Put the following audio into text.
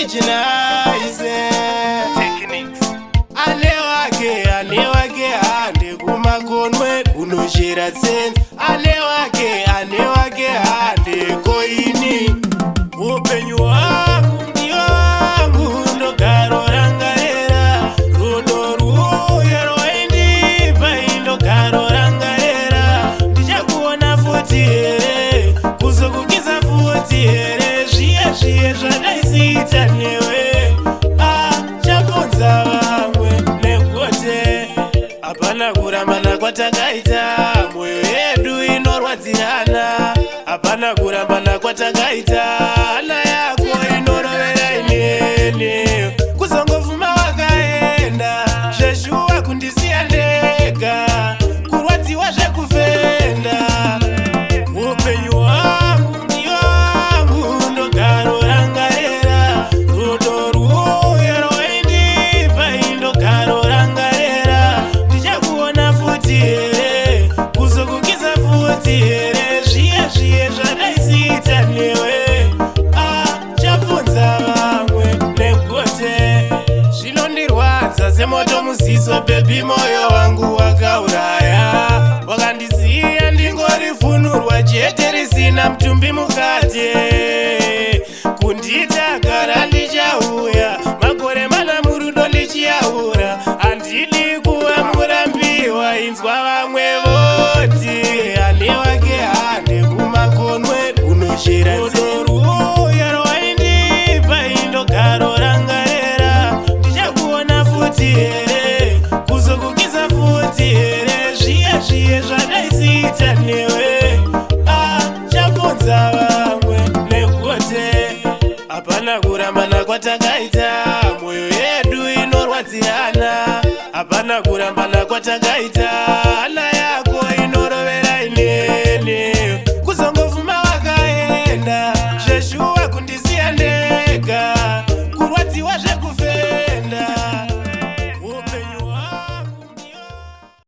Nice. Techniques. Ane wake, ane wake, hande kumakonwe kunoshera tsenzi. Ane wake, ane wake, hande koini. Upenyu hwangu ndiyo wangu, ndogaro rangarira rudo rwuye rwaindipa, indogaro rangarira. Ndichakuona futi here, kuzokukisa futi here, zviye zviye zvadaisiita newe? Achabvunza vamwe negote. Hapana kurambana kwatakaita, mwoyo yedu inorwadzirana. Hapana kurambana kwatakaita, hana yako inorovera inene. Kuzongofuma wakaenda zveshuwa, kundisiya ndega, kurwadziwa zvekufenda. Upenyu hwangu ndiyo wangu, ndogaro rangarira rudo rwuye rwaindipa, indogaro rangarira. Ndichakuona futi here, kuzokukisa futi here, zviye zviye zvadaisiita newe? Achabvunza vamwe negote. Zvinondirwadza semoto muziso, baby, moyo wangu wakauraya. Wakandisiya ndingorifunurwa chete, risina mutumbi mukati. Kundita gara ndichauya, makore 4 murudo ndichiyaura. Handidi kuva murambiwa. Inzwa vamwe voti ane wake, hande kumakonwe kunoshera. Rudo rwuya rwaindipa, indogaro rangarira. Ndichakuona futi here, kuzokukisa futi here, zviye zviye zvadaisiita newe? Achabvunza vamwe negote. Hapana kurambana kwatakaita, mwoyo yedu inorwadzirana. Hapana kurambana kwatakaita.